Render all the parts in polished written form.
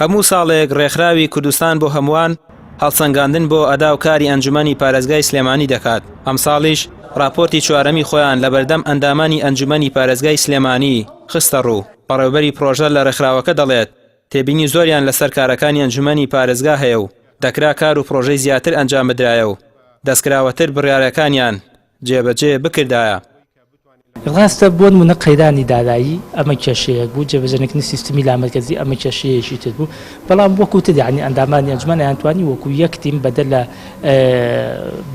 هەموو ساڵێک ڕێکخراوی کوردستان بۆ هەمووان هەڵسەنگاندن بۆ ئەدا و کاری ئەنجومەنی پارێزگای سلێمانی دەکات، ئەمساڵیش ڕاپۆرتی چوارەمی خۆیان لەبەردەم ئەندامانی ئەنجومەنی پارێزگای سلێمانی خستەڕوو، بەڕێوبەری پڕۆژە لە ڕێکخراوەکە دەڵێت، تێبینی زۆریان لەسەر کارەکانی ئەنجومەنی پارێزگا هەیە و دەکرا کار و پڕۆژەی زیاتر ئەنجام بدرایە و دەستکراوەتر بڕیارەکانیان جێبەجێ بکردایە. ڕاستە بۆ نموونە قەیرانی دارایی ئەمە کێشەیەک بوو، جێبەجێنەکردنی سیستمی لامەرکەزی ئەمە کێشەیەکی تر بوو، بەڵام وەکو تر یانی ئەندامانی ئەنجومەن ئەیانتوانی وەکو یەک تیم بەدەر لە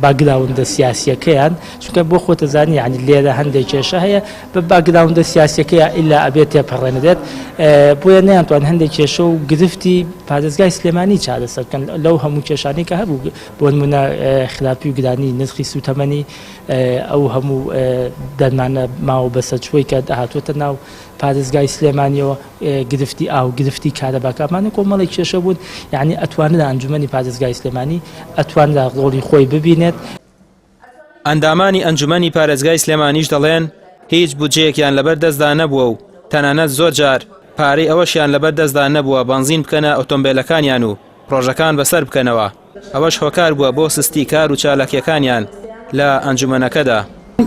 باکگراوندە سیاسییەکەیان، چونکە بۆ خۆت ئەزانی یانی لێرە هەندێک کێشە هەیە بە باکگراوندە سیاسییەکەیا ئیلا ئەبێ تێپەڕێنرێت، بۆیە نەیانتوانی هەندێک کێشە و گرفتی پارێزگای سلێمانی چارەسەر بکەن لەو هەموو کێشانەی کە هەبوو بۆ نموونە خراپی و گرانی نرخی سووتەمەنی ئەو هەموو دەرمانە ماوە بەسەرچووەی کە هاتووەتە ناو پارێزگای سلێمانیەوە گرفتی ئاو گرفتی کارەباکە ئەمانە کۆمەڵێک کێشە بوون یعنی ئەتوانرا ئەنجومەنی پارێزگای سلێمانی ئەتوانرا ڕۆڵی خۆی ببینێت. ئەندامانی ئەنجومەنی پارێزگای سلێمانیش دەڵێن، هیچ بودجەیەکیان لەبەر دەستدا نەبووە و تەنانەت زۆر جار پارەی ئەوەشیان لەبەر دەستدا نەبووە بەنزین بکەنە ئۆتۆمبێلەکانیان و پڕۆژەکان بەسەر بکەنەوە، ئەوەش هۆکار بووە بۆ سستی کار و چالاکییەکانیان لە ئەنجومەنەکەدا.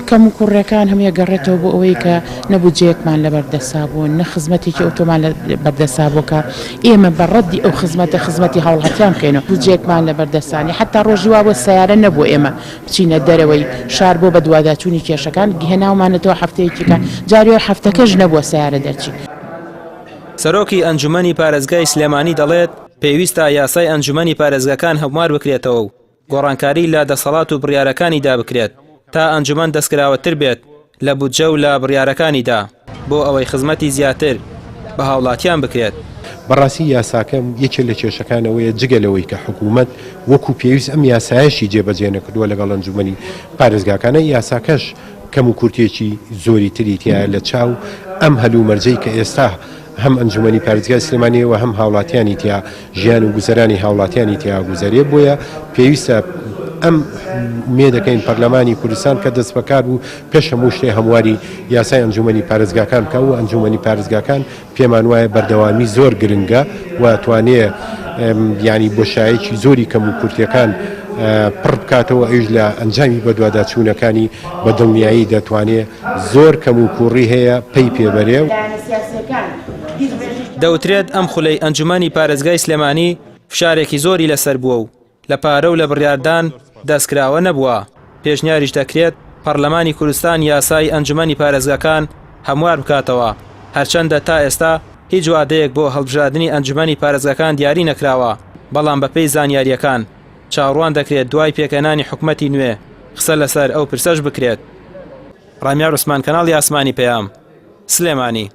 کەموکوڕیەکان هەمووی ئەگەڕێتەوە بۆ ئەوەی کە نە بودجەیەکمان لەبەر دەستا بوو، نە خزمەتێکی ئەوتۆمان لەبەر دەستا بوو کە ئێمە بە ڕەدی ئەو خزمەتە خزمەتی هاوڵاتیان بکەین و بودجەیەکمان لەبەر دەستا نیە، حەتا ڕۆژی وا بوو سەیارە نەبوو ئێمە بچینە دەرەوەی شار بۆ بەدواداچوونی کێشەکان، هێناومانەتەوە هەفتەیەکیکە جاری وایە هەفتەکەش نەبووە سەیارە دەرچین. سەرۆکی ئەنجومەنی پارێزگای سلێمانی دەڵێت، پێویستە یاسای ئەنجومەنی پارێزگاکان هەموار بکرێتەوە و گۆڕانکاری لە دەسەڵات و بڕیارەکانیدا بکرێت تا ئەنجومەن دەستکراوەتر بێت لە بودجە و لە بڕیارەکانیدا بۆ ئەوەی خزمەتی زیاتر بە هاوڵاتیان بکرێت. بەڕاستی یاساکە یەکێ لە کێشەکان ئەوەیە جگە لەوەی کە حکوومەت وەکو پێویست ئەم یاسایەشی جێبەجێ نەکردووە لەگەڵ ئەنجومەنی پارێزگاکانە یاساکەش کەموکورتیەکی زۆری تری تیایە لە چاو ئەم هەلومەرجەی کە ئێستا هەم ئەنجومەنی پارێزگای سلێمانی و هەم هاوڵاتیانی تیا ژیان و گوزەرانی هاوڵاتیانی تیا گوزەرێ بۆیە پێویستە ئەم مێ دەکەین پەرلەمانی کوردستان کە دەست بەکار بوو پێش هەموو شتێ هەمواری یاسای ئەنجومەنی پارێزگاکان بکە و ئەنجومەنی پارێزگاکان پێمان وایە بەردەوامی زۆر گرنگە و توانێ یانی بۆشایەکی زۆری کەم و کورتیەکان پڕ بکاتەوە ئەویش لە ئەنجامی بەدواداچوونەکانی بە دڵنیایی دەتوانێ زۆر کەم و کوڕی هەیە پەی پێبەرێ. دەوترێت ئەم خولەی ئەنجومەنی پارێزگای سلێمانی فشارێکی زۆری لەسەر بووە و لە پارە و لە بڕیاردان دەستکراوە نەبووە، پێشنیاریش دەکرێت پەڕلەمانی کوردستان یاسای ئەنجومەنی پارێزگاکان هەموار بکاتەوە، هەرچەندە تا ئێستا هیچ وادەیەک بۆ هەڵبژاردنی ئەنجومەنی پارێزگاکان دیاری نەکراوە، بەڵام بەپێی زانیارییەکان چاوەڕوان دەکرێت دوای پێکهێنانی حکومەتی نوێ قسە لەسەر ئەو پرسەش بکرێت. ڕامیار عوسمان، کەناڵی ئاسمانی پەیام، سلێمانی.